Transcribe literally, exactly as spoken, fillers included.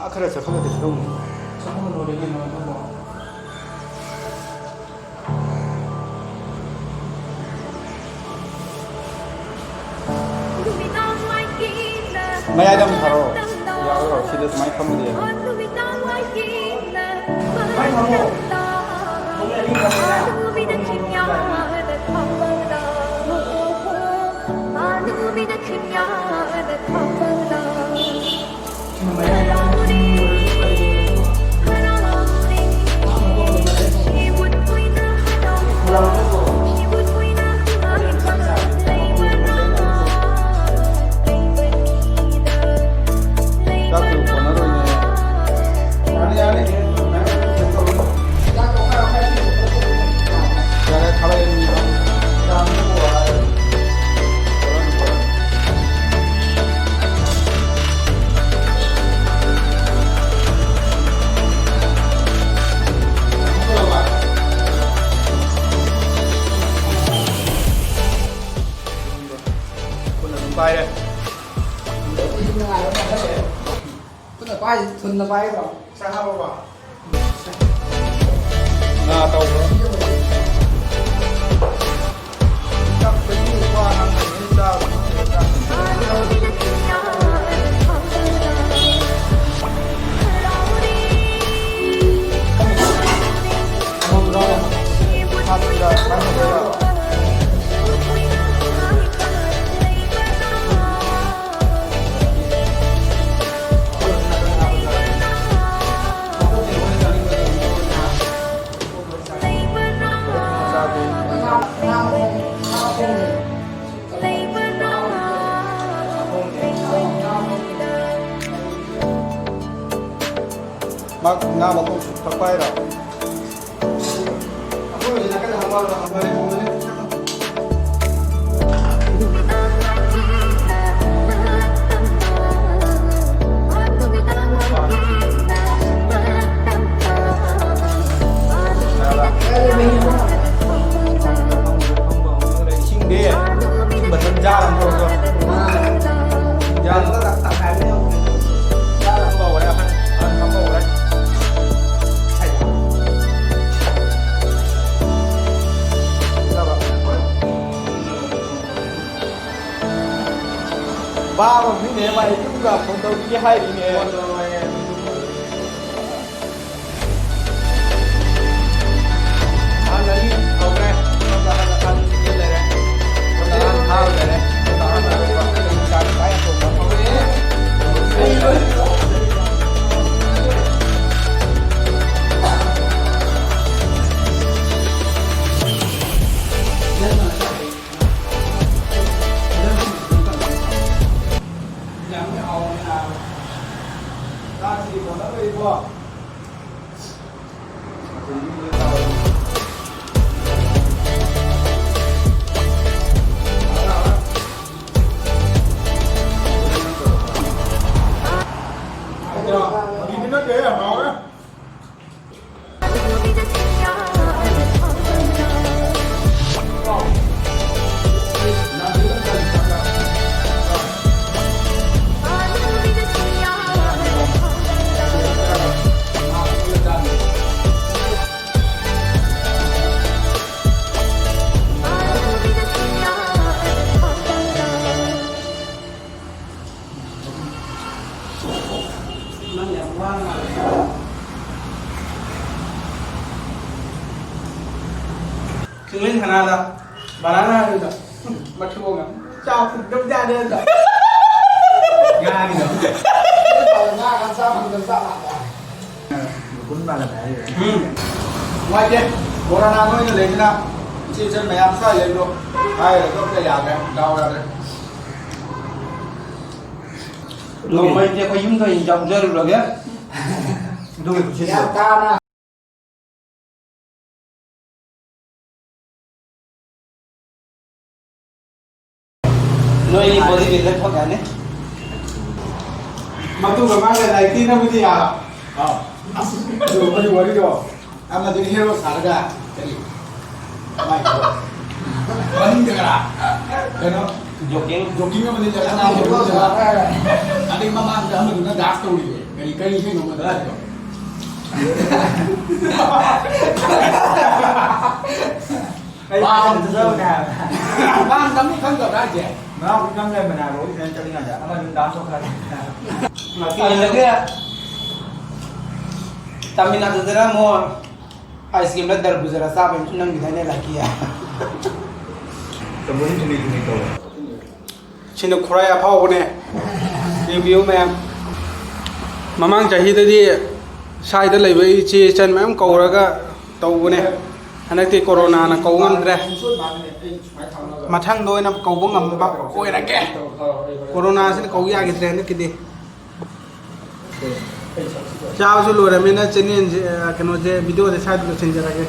ꯑꯥ, ꯈꯔ ꯆꯠꯈꯠꯂꯗꯤ ꯈꯔ ꯎꯅꯤ꯫ ꯃꯌꯥꯏꯗ ꯑꯃꯨꯛ ꯊꯥꯔꯛꯑꯣ꯫ ꯌꯥꯔꯣꯏ, ꯁꯤꯗ ꯁꯨꯃꯥꯏꯅ ꯐꯝꯕꯗꯤ ꯌꯥꯔꯣꯏ꯫ ꯆꯥꯛꯇꯨ ꯀꯣꯟꯅꯔꯣꯏꯅꯦ꯫ ꯌꯥꯅꯤ, ꯌꯥꯅꯤ꯫ ꯌꯥꯔꯦ, ꯊꯥꯔꯛꯑꯦ꯫ ꯈꯨꯠꯅ ꯑꯗꯨꯝ ꯄꯥꯏꯔꯦ꯫ ꯈꯨꯠꯅ ꯄꯥꯏ, ꯊꯨꯅ ꯄꯥꯏꯕ꯭ꯔꯣ? ꯆꯥ ꯍꯥꯞꯄꯕ? ꯉꯥ ꯇꯧꯕ꯭ꯔꯣ? ꯆꯥꯛꯇꯒꯤ ꯋꯥ ꯉꯥꯡꯅꯔꯤꯉꯩ ꯆꯥꯕ ꯅꯠꯇꯦ, ꯆꯥꯛ꯫ ꯃꯥ ꯉꯥ ꯃꯈꯣꯡ ꯊꯛꯄ ꯍꯥꯏꯔꯣ? ꯏꯁꯤꯡꯗꯤ ꯏꯁꯤꯡ ꯕꯇꯜ ꯖꯥꯔ ꯑꯃ ꯄꯨꯔꯛꯑꯣ꯫ ꯖꯥꯔ ꯑꯃ ꯄꯨꯔꯛꯑꯣ꯫ ꯌꯨꯝꯗ ꯐꯣꯟ ꯇꯧꯕꯤꯒꯦ ꯍꯥꯏꯔꯤꯅꯦ꯫ ꯐꯣꯟ ꯇꯧꯔꯛꯑꯣꯌꯦ꯫ ꯑꯥ, ꯂꯩ, ꯍꯧꯔꯦ꯫ ꯁꯣꯝꯗ ꯍꯥꯟꯅ ꯊꯥꯡ ꯂꯩꯔꯦ꯫ ꯁꯣꯝꯗ ꯍꯥꯟꯅ ꯊꯥꯡ ꯂꯩꯔꯦ꯫ ꯁꯣꯝꯗ ꯍꯥꯟꯅ ꯂꯩꯔꯦ꯫ ꯆꯥꯛ ꯄꯥꯏ ꯊꯣꯡꯕ ꯍꯧꯔꯦ꯫ ꯌꯥꯝꯗꯤ ꯍꯥꯎꯕꯅꯤ ꯅꯥꯕ꯫ ꯆꯥꯛꯁꯤꯗꯤ ꯀꯣꯟꯅꯔꯣꯏꯀꯣ꯫ ꯐꯥꯒꯤꯗꯤ ꯅꯠꯇꯦꯍꯦ, ꯍꯥꯎꯋꯦ꯫ ꯅꯪ ꯌꯥꯝ ꯋꯥ ꯃꯥꯜꯂꯦ꯫ ꯈꯤꯡꯂꯦꯟ ꯁꯅꯥꯗ ꯕꯂꯥꯅ ꯍꯥꯏꯕꯗ ꯃꯊꯤꯕꯣꯡ ꯌꯥꯝ ꯆꯥꯎ ꯐꯨꯗꯕ ꯌꯥꯗꯦ ꯑꯗ꯫ ꯉꯥꯡꯉꯤꯗꯣ꯫ ꯉꯥ ꯆꯥ ꯐꯪꯗꯕ ꯆꯞ ꯃꯥꯟꯅꯩ꯫ ꯎꯝ꯫ ꯅꯨꯡꯉꯥꯏꯇꯦ꯫ ꯀꯣꯔꯣꯅꯥ ꯅꯣꯏꯅ ꯂꯩꯗꯅ ꯏꯆꯦ ꯏꯆꯟ ꯃꯌꯥꯝ ꯁ꯭ꯋꯥꯏ ꯂꯩꯕꯗꯣ ꯍꯥꯏꯔꯒ ꯑꯝꯇ ꯌꯥꯗ꯭ꯔꯦ꯫ ꯗꯥꯎ ꯌꯥꯗ꯭ꯔꯦ꯫ ꯑꯗꯨꯒꯤ ꯅꯣꯡꯃꯩꯗꯤ ꯑꯩꯈꯣꯏ ꯌꯨꯝꯗ ꯑꯣꯏꯅ ꯌꯥꯎꯖꯔꯨꯔꯒꯦ꯫ ꯑꯗꯨꯒꯤ ꯈꯨꯠꯁꯤꯗꯣ꯫ ꯌꯥꯝ ꯇꯥꯅ꯫ ꯅꯣꯏ body builder ꯊꯣꯛ ꯌꯥꯅꯤ꯫ ꯃꯇꯨꯒ ꯃꯥꯒ ꯂꯥꯏꯔꯤꯛ ꯄꯤꯅꯕꯗꯤ ꯌꯥ-, ꯑꯥ꯫ ꯑꯁ, ꯑꯗꯨ ꯑꯩꯈꯣꯏꯒꯤ ꯋꯥꯔꯤꯗꯣ꯫ ꯑꯃꯗꯨꯅ hero ꯁꯥꯔꯒ ꯀꯔꯤ? ꯃꯥꯏ ꯍꯦꯔꯣ꯫ ꯃꯅꯤꯡꯗ ꯀꯅꯥ? ꯀꯩꯅꯣ? Jogging꯫ Jogging ꯑꯃꯗꯤ ꯆꯠꯂꯒ hero ꯁꯥꯔꯒ꯫ ꯑꯗꯩ ꯃꯃꯥꯡꯗ ꯑꯃꯗꯨꯅ dance ꯇꯧꯔꯤꯌꯦ꯫ ꯀꯔꯤ, ꯀꯔꯤ ꯏꯁꯩꯅꯣ ꯑꯃꯗꯨꯅ ꯇꯧꯔꯤꯗꯣ? ꯑꯩ ꯄꯥꯝꯗꯕꯅꯦ ꯍꯥꯏꯕ꯫ ꯄꯥꯝꯗꯕꯅꯤ ꯈꯪꯗꯕ꯭ꯔꯥ ꯍꯥꯏꯁꯦ? ꯉꯔꯥꯡ ꯅꯪ ꯂꯩꯔꯝꯕꯅꯦ ꯍꯥꯏꯕ, ꯋꯥꯔꯤ ꯁꯥꯟꯅ ꯆꯠꯂꯤꯉꯩꯗ꯫ ꯑꯃ ꯑꯗꯨꯝ ꯗꯥꯟꯁ ꯇꯧꯈ꯭ꯔꯦ꯫ ꯑꯗꯒꯤ ꯇꯥꯃꯤꯜ ꯅꯥꯗꯨꯗꯅ ꯑꯃꯨꯛ ꯑꯥꯏꯁ ꯀ꯭ꯔꯤꯝꯗ ꯗꯔꯕꯨꯖꯔ ꯆꯥꯕꯩ ꯅꯪꯒꯤꯗꯥꯏꯅꯦ ꯂꯥꯛꯀꯤ꯫ ꯆꯝꯐꯨꯠ ꯊꯨꯝꯅꯤ ꯊꯨꯝꯅꯤ ꯇꯧꯋꯦ꯫ ꯁꯤꯅ ꯈꯨꯔꯥꯏ ꯑꯐꯥꯎꯕꯅꯦ꯫ ꯌꯦꯡꯕꯤꯌꯨ ꯃꯌꯥꯝ꯫ ꯃꯃꯥꯡ ꯆꯍꯤꯗꯗꯤ ꯁ꯭ꯋꯥꯏꯗ ꯂꯩꯕ ꯏꯆꯦ ꯏꯆꯟ ꯃꯌꯥꯝ ꯀꯧꯔꯒ ꯇꯧꯕꯅꯦ꯫ ꯍꯟꯗꯛꯇꯤ ꯀꯣꯔꯣꯅꯥꯅ ꯀꯧ ꯉꯝꯗ꯭ꯔꯦ꯫ ꯃꯊꯪꯗ ꯑꯣꯏꯅ ꯀꯧꯕ ꯉꯝꯕ ꯑꯣꯏꯔꯒꯦ꯫ ꯀꯣꯔꯣꯅꯥꯁꯤꯅ ꯀꯧ ꯌꯥꯈꯤꯗ꯭ꯔꯦ ꯍꯟꯗꯛꯀꯤꯗꯤ꯫ ꯆꯥꯕꯁꯨ ꯂꯣꯏꯔꯃꯤꯅ ꯆꯦꯅꯦꯜꯁꯦ, ꯑ, ꯀꯩꯅꯣꯁꯦ, ꯚꯤꯗꯤꯑꯣꯁꯦ ꯁ꯭ꯋꯥꯏꯗ ꯂꯣꯏꯁꯤꯟꯖꯔꯒꯦ꯫